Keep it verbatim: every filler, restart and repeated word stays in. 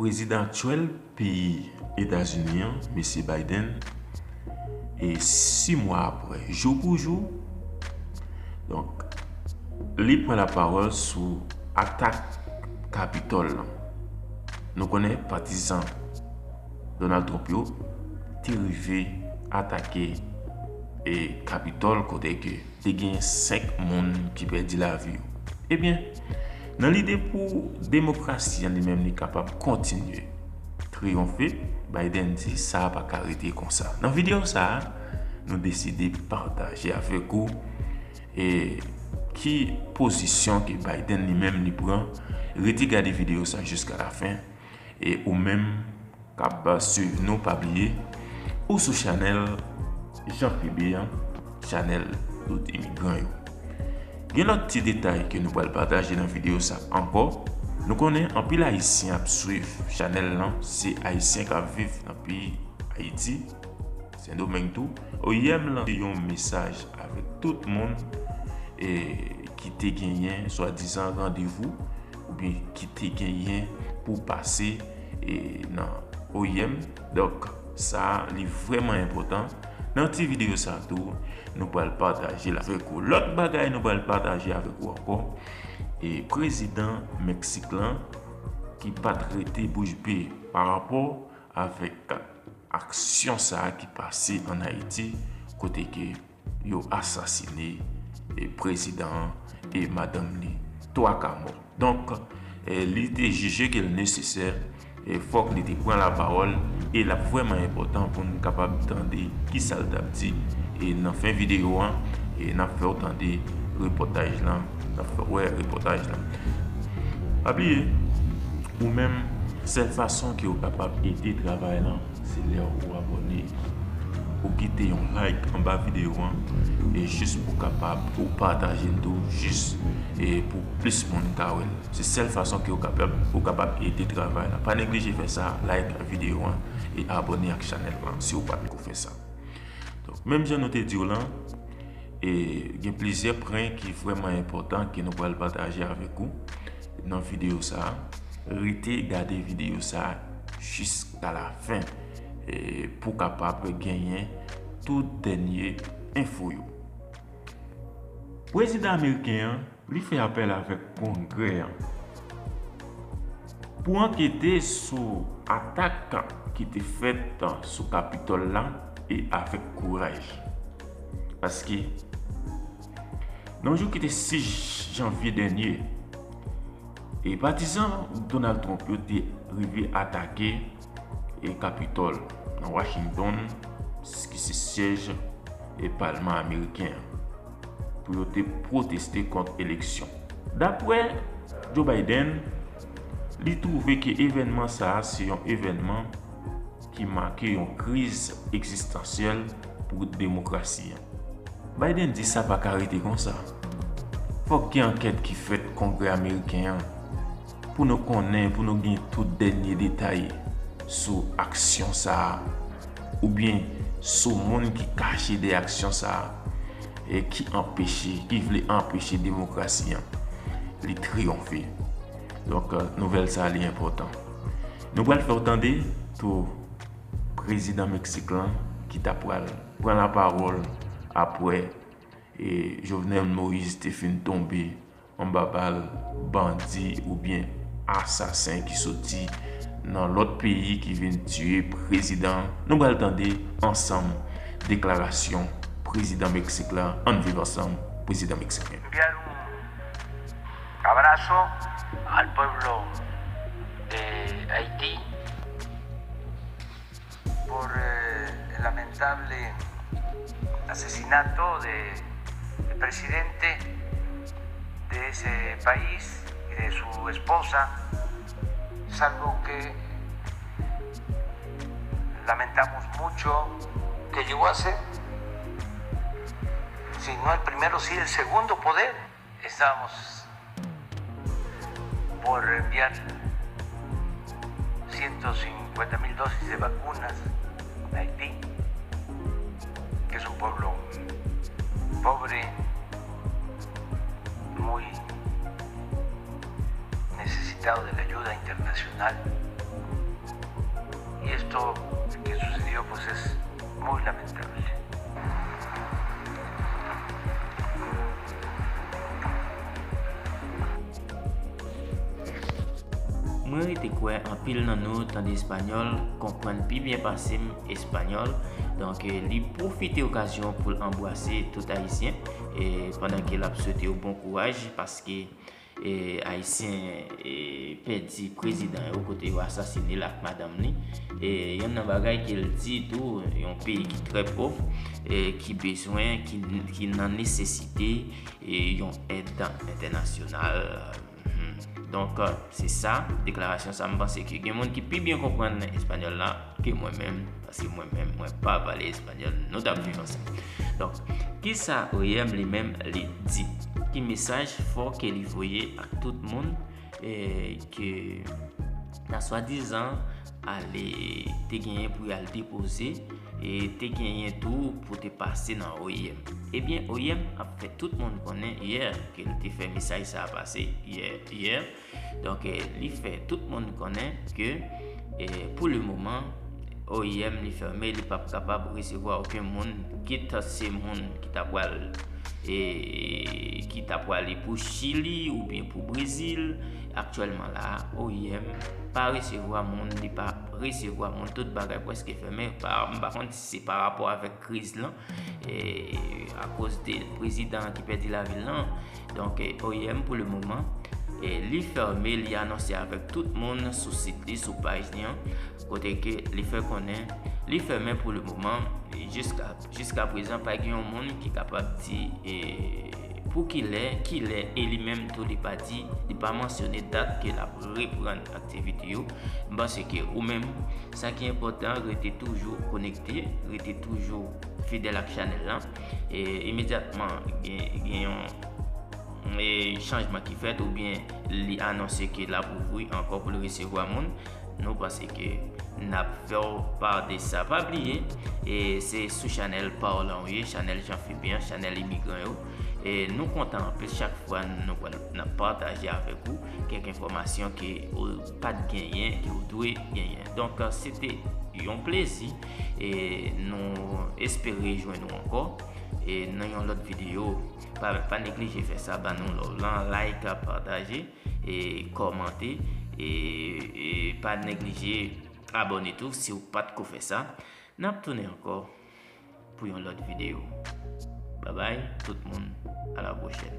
Prezidan aktyèl peyi Etazini an, Mesye Biden, e sis mwa apre, jou pou jou, donk, li pran lapawòl sou atak Kapitòl lan. Nou konnen patizan Donald Trump yo te rive atake e Kapitòl kote ke te gen senk moun ki pèdi lavi yo. Ebyen, nan lide pou demokrasi an li menm li kapab kontinye triyonfe, Biden di sa pa ka rete konsa. Nan videyo sa a, nou deside pataje avèk ou e ki pozisyon ke Biden li menm li pran. Rete gade videyo sa jiska la fen. E ou menm k ap swiv nou, pa bliye, ou sou chanèl Jean Phébé an, chanèl tout imigran yo. Gen lòt ti detay ke nou pral pataje nan videyo sa ankò. Nou konnen anpil Ayisyen ap swiv chanèl lan, se Ayisyen k ap viv nan peyi Ayiti, Sendomeng tou. O I M lanse yon mesaj avèk tout moun e ki te genyen swadizan randevou oubyen ki te genyen pou pase e nan O I M. Donk, sa a, li vrèman enpòtan. Nan ti videyo sa a tou, nou pral pataje l avèk ou. Lòt bagay nou pral pataje avèk ou ankò, e prezidan Meksik lan ki pa t rete bouch be pa rapò avèk aksyon sa a ki pase ann Ayiti, kote ke yo asasine e prezidan an e madanm li twa ka mò. Donk, e li te jije ke l nesesè, e fòk li te pran lapawòl, e l ap vrèman enpòtan pou n kapab tande kisa l t ap di. E nan fen videyo an, e n ap fè w tande repòtaj lan, n ap fè w wè repòtaj lan. Pa bliye, ou menm, sèl fason ke w kapab ede travay lan, se lè ou abòne, ou kite yon like anba videyo an, e jis pou kapab ou pataje l tou, jis e pou plis moun ka wè l. Se sèl fason ke ou kapab, ou kapab ede travay la. Pa neglije fè sa, like videyo an e abòne ak chanèl lan si ou pa t ko fè sa. Donk, menm jan nou te di w lan, e gen plizyè pwen ki vrèman enpòtan ke nou pral pataje avèk ou nan videyo sa a. Rete gade videyo sa a jiska la fen, e pou kapab genyen tout dènye enfo yo. Prezidan ameriken an, li fè apèl avèk Kongrè an pou ankete sou atak ki te fèt sou Kapitòl la e avèk kouraj. Paske, nan jou ki te sis janvye dènye, e patizan Donald Trump yo te rive atake e Kapitòl nan Washington, ki se syèj e palman ameriken an, pou yo te pwoteste kont eleksyon. Daprè Joe Biden, li twouve ke evènman sa a se yon evènman ki make yon kriz egzistansyèl pou demokrasi an. Biden di sa pa ka rete konsa. Fòk gen ankèt ki fèt Kongrè ameriken an pou nou konnen, pou nou gen tout dènye detay sou aksyon sa a, oubyen sou moun ki kache dèyè aksyon sa a, e ki anpeche, ki vle anpeche demokrasi an li triyonfe. Donk, nouvèl sa a li enpòtan. Nou pral fè w tande tou prezidan Meksik lan ki ta pral pran lapawòl apre e Jovenel Moïse te fin tonbe anba bal bandi oubyen asasen ki soti nan lòt peyi ki vin tiye prezidan an. Nou pral tande ansanm deklarasyon prezidan Meksik la. Ann viv ansanm, prezidan meksiken. Enviar un abrazo al pueblo de Haití por eh, el lamentable asesinato de, del presidente de ese país y de su esposa. Es algo que lamentamos mucho. Que llegó a ser, si no el primero, sí el segundo poder. Estábamos por enviar ciento cincuenta mil dosis de vacunas a Haití, que es un pueblo pobre, muy necesitado de la ayuda internacional. Y esto que sucedió, pues, es muy lamentable. Mwen rete kwè anpil nan nou tande espanyòl, konprann pi byen pase m espanyòl. Donk, eh, li pwofite okazyon pou l anbwase tout Ayisyen, eh, pandan ke l ap swete yo bon kouraj, paske, eh, Ayisyen, eh, pèdi prezidan yo kote yo asasine l ak madanm li. Eh, yonn nan bagay ke l di tou, yon peyi ki trè pòv, eh, ki bezwen, ki, ki nan nesesite, eh, yon èd entènasyonal. Mhm. Donk, eh, se sa, deklarasyon sa, m panse ke gen moun ki pi byen konprann espanyòl la ke mwen menm, paske mwen menm, mwen pa pale espanyòl, nou t ap viv ansanm. Donk, kisa O I M li menm li di? Ki mesaj fò ke li voye ak tout moun, eh, ke nan swadizan ale te genyen pou y al depoze, e te genyen tou pou te pase nan O I M? Ebyen, O I M ap fè tout moun konnen yè ke l te fè mesaj sa a pase, yè, yè. Donk, eh, li fè tout moun konnen ke, eh, pou le moman, O I M li fèmen, li p ap kapab resevwa okenn moun, kit se moun ki ta pral, eh, ki ta prale pou Chili oubyen pou Brezil. Aktyèlman la, O I M pa resevwa moun, li pa resevwa moun, tout bagay prèske fèmen. Pa, m pa konn si se pa rapò avèk kriz lan, eh, akoz de prezidan ki pèdi lavi l lan. Donk, eh, O I M pou le moman, eh, li fèmen, li anonse avèk tout moun sou sit li, sou paj li an, kote ke li fè konnen li fèmen pou le moman, e jiska, jiska prezan pa gen yon moun ki kapab di, eh, pou kilè, kilè, e li menm tou li pa di, li pa mansyone dat ke l ap reprann aktivite yo. M panse ke ou menm, sa ki enpòtan, rete toujou konekte, rete toujou fidèl ak chanèl lan. E imedyatman gen, gen yon, e, chanjman ki fèt oubyen li anonse ke l ap ouvri ankò pou l resevwa moun, nou panse ke n ap fè w pa de sa. Pa bliye, e se sou chanèl pa w lan ou ye, chanèl Jean Philippe an, chanèl imigran yo. E nou kontan anpil chak fwa nou pral, n ap pataje avèk ou kèk enfòmasyon ke ou pa t genyen, ke ou dwe genyen. Donk, se te yon plezi, e nou espere jwenn ou ankò, e nan yon lòt videyo. Pa, pa neglije fè sa, ban nou love lan, like, pataje, e kòmante, e, e pa neglije abòne tou si w pa t ko fè sa. N ap tounen ankò pou yon lòt videyo. Babay tout moun, a la pwochèn.